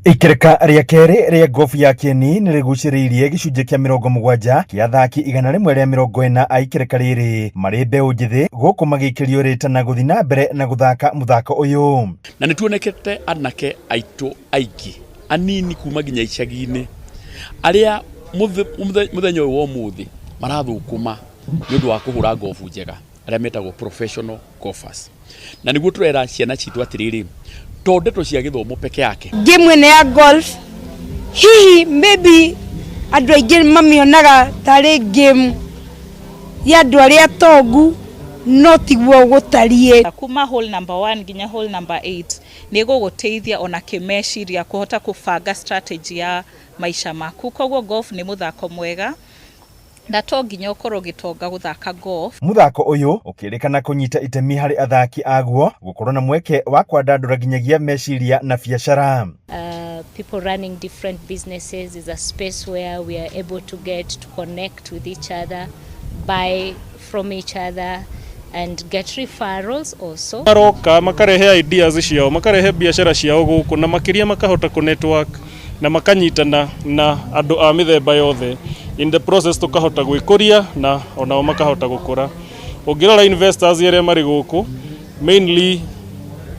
Ikereka rĩa kerĩ rĩa gofu ya Kĩeni nĩ rĩgucĩrĩirie gĩcunjĩ kĩa 70 kĩa athaki 140 a ikereka rĩrĩ marĩ mbeũ njĩthĩ gũkũ magĩikĩrio rĩtana gũthiĩ na mbere na gũthaka mũthako ũyũ. Na nĩ tuonekete anake aitũ aingĩ anini kuma nginya icagi-inĩ arĩa mũthenya ũyũ wa ũmũthĩ marathũkũma nĩ ũndũ wa kũhũra ngobu njega, arĩa metagwo professional golfers. Na nĩguo tũrera ciana citũ atĩrĩrĩ, to ndeto cia gĩthomo peke yake. Game ĩno ya golf hihi maybe andũ aingĩ mamĩonaga tarĩ game ya andũ arĩa atongu, no tiguo gũtariĩ. Kuma hole number 1 nginya hole number 8 nĩ ĩgũgũteithia ona kĩmeciria kũhota kũbanga strategy ya maica maku. Koguo golf nĩ mũthako mwega na to nginya ũkorwo ũgĩtonga gũthaka golf. Mũthako ũyũ ũkĩrĩkana kũnyita itemi harĩ athaki aguo gũkorwo na mweke wa kwandandũra nginyagia meciria na biacara. People running different businesses is a space where we are able to get to connect with each other, buy from each other and get referrals also. Maroka makarehe ideas ciao, makarehe biacara ciao gũkũ, na makĩria makahota kũ network na makanyitana na andũ a mĩthemba yothe. In the process tukahota gwĩkũria na onao makahota gũkũra. Ũngĩrora investors arĩa marĩ gũkũ, mainly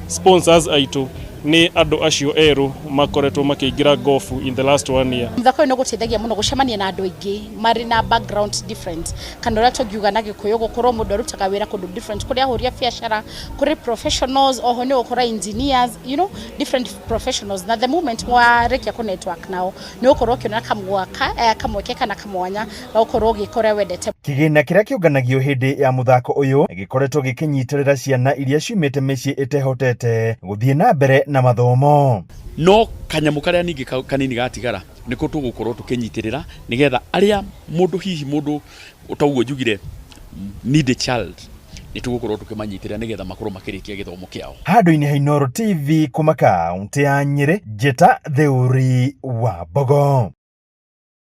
sponsors aitũ nĩ andũ acio erũ makoretwo makĩingĩra golf in the last one year. Mũthako ũyũ nĩ ũgũteithagia mũno gũcemania na andũ aingĩ marĩ na background different, kana ũrĩa tũngiuga na Gĩkũyũ, gũkorwo mũndũ arutaga wĩra kũndũ different, kũrĩ ahũri a biacara, kũrĩ professionals, oho nĩ ũgũkora engineers, different professionals, na the moment warĩkia kũ network nao nĩ ũgũkorwo ũkĩona kamwaka kamweke kana kamwanya ga gũkorwo ũgĩka ũrĩa wendete. Kĩgĩna kĩrĩa kĩũnganagio hĩndĩ ya mũthako ũyũ gĩkoretwo gĩkĩnyitĩrĩra ciana iria ciumĩte mĩciĩ ĩtehotete gũthiĩ na mbere na mathomo. No kanyamũ karĩa ningĩ kanini gatigara nĩko tũgũkorwo tũkĩnyitĩrĩra nĩgetha arĩa mũndũ hihi mũndũ taguo njugire need a child, nĩ tũgũkorwo tũkĩmanyitĩrĩra nĩgetha makorwo makĩrĩkia gĩthomo kĩao. Handũ-inĩ ha Inooro TV kuma kaũntĩ ya Nyĩrĩ, Njĩta Theuri wa Mbogo.